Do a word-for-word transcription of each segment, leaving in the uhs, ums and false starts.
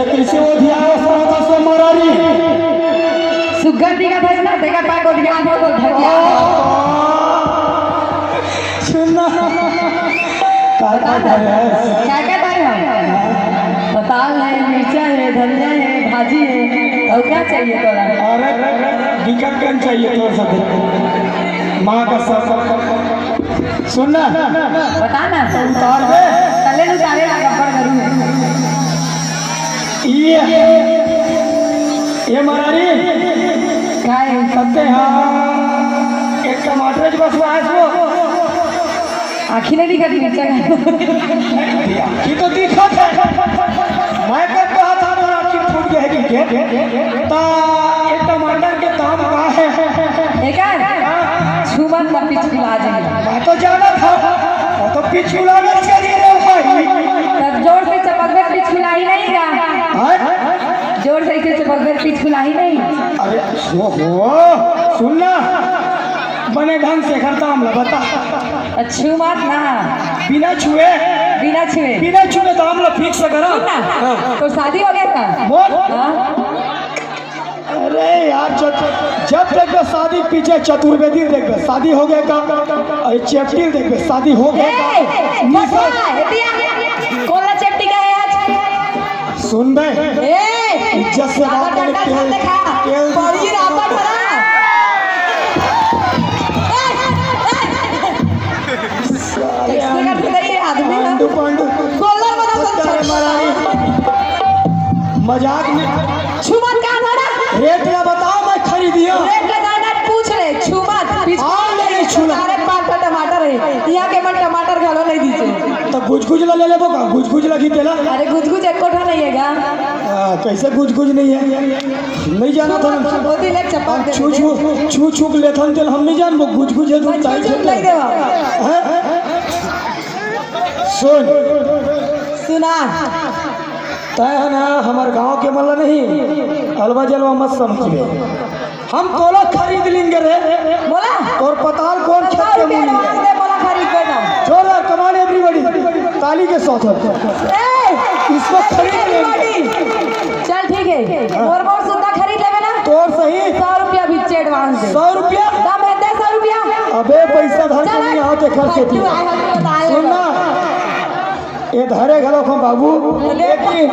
कृषि ओधिया सरदा से मरारी। सुग्घर दिखत हस ना, तेकर पाय गोठियात हे, तो धकियात हे। सुन ना। का का धरे हस? का का धरे हस? पताल हे, मिर्चा हे, धनिया हे, भाजी हे। अउ का चाहिए तोला? अरे, बिकट कन चाहिए तोर सब। माँ का सब। सुन ना। बता ना। उतार दे। तले न उतारे ला गब्बर गरू हे। ये, ये मरारी। काय? कत्ते हा? एक टमाटर बस वास वो। आँखी नहीं दिखत हे, मिर्चा का। आँखी तो दिखत हे। मैं कब कहा था मोर आँखी फूट गए कि के? ता ये टमाटर के दाम का हे? एकर? छुमत म पिछुला जाए। मैं तो जाना था, वो तो पिछुला में चली रे भाई। तब जोर से चपक में पिछुला ही नहीं गा। हाँ? जोर से इसे चपक में पिछुला ही नहीं। अरे, ओ हो, सुन ना, बने ढंग से करता हम लोग, बता। छू मत ना। बिना छुए? बिना छुए। बिना छुए तो हम लोग फिक्स करो। सुन ना, हाँ। तो शादी हो गया का? मोर? हाँ। अरे यार, जब, जब देखबे शादी पीछे चतुर्वेदी देखबे, शादी हो गया का? अरे चेपटी देखबे, शादी हो गया का? ए, निशा। बता, एतिया, कौन ला चेपटी का है आज? सुन बे। ए, इज्जत से बात रावण कर, डंडा तेल, खाते खा। तेल बड़ी रावण बना। ए, ए। कैसे का फिर ये आदमी ना? पांडु, पांडु। गोलर बना सब अरे छट। महारानी। मजाक में। छुमत का था ना? रेट ला बताओ, मैं खरीदियो। रेट का ना, ना पूछ ले, छुमत। पीछे हाँ, ले ले, छुला। अरे पाँच का टमाटर है। यहाँ के मन टमाटर घलो नहीं दीजिए। तो गुजगुज ला ले लेबो का? गुजगुज लगी तेला। अरे गुजगुज एको ठा नहीं है गा। आ, कैसे गुजगुज नहीं है? नहीं जाना था। वो दिल एक चपाक दे छू, दे। छू, छू, छू के लेथन तेल हम नहीं जानबो, गुजगुज है तो मैं ताई छू, छू खेते। नहीं देवा। हैं? सुन। सुना। तय है ना, हमार गांव के मल्ला नहीं, अलवा जलवा मत समझबे। हम तोला खरीद लेंगे रे। बोला। तोर पताल कौन खेत के मूली है? दे, बोला खरीद देगा। जोरदार, come on everybody, ताली के साथ। ए, इसको खरीद लेंगे। Everybody। चल ठीक है, मोर मोर सुद्धा खरीद लेबे ना। तोर सही। सौ रुपया बीच advance दे। सौ रुपया? दम है, दे सौ रुपया। अबे पैसा धर के चल, नहीं आओ, देखा से फालतू आए हम बता ले। सुन ना, ये धरे घलो को बाबू, लेकिन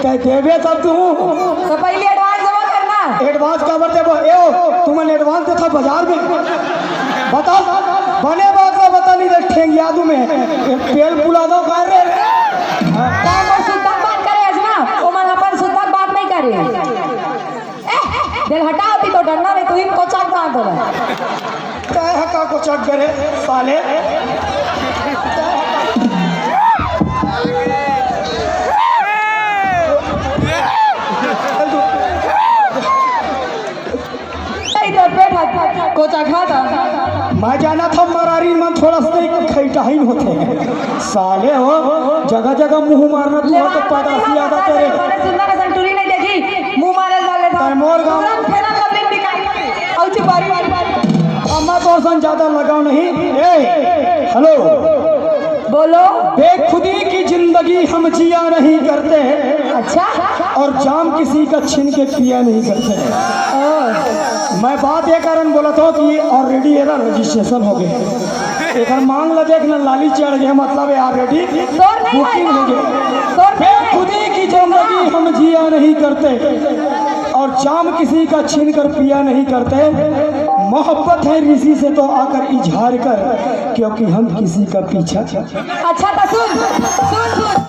तै देबे तब तू। तो पहले advance जमा करना। Advance काबर देबो? ए ओ, तुमन advance देथा बाजार में? बताओ, बने बात ला बता, नहीं तो ठेंगिया दूं मैं। ये पेल पुला दो कर रे। काम और सुद्धा बात करे अजना, ओमन अपन सुद्धा बात नहीं करे। ए, दिल हटा होती तो डरना नहीं, तू ही कोचाक मार दो। तय ह का कोचाक करे, साले? नहीं तो पेट हाथ कोचाक खाता। मैं जाना था मरारी मन थोड़ा सा खैटाइन होते हैं। साले हो, जगह जगह मुंह मारना, तू तो पैदाशी आदत है रे। मैंने सुंदर असन टूरी नहीं देखी, मुंह मारल वाले था। तय मोर गाँव। पूरा फेरा लवली दिखाई। औ चुपारी। अम्मा तो असन ज्यादा लगाव नहीं। ए, हेलो। बोलो। बेखुदी की जिंदगी हम जिया नहीं करते। अच्छा। और जाम किसी का छीन के पिया नहीं करते। ओ। मैं बात ये कारण बोला था कि already एरा registration हो गए। एकर मांग ला देख ना, लाली चढ़ गया, मतलब ये already तोर नहीं booking होएगा। हो गया। तोर नहीं होएगा। बेखुदी की जिंदगी हम जिया नहीं करते और जाम किसी का छीन कर पिया नहीं करते। मोहब्बत है ऋषि से तो आकर इजहार कर, क्योंकि हम किसी का पीछा। अच्छा तो सुन, सुन, सुन।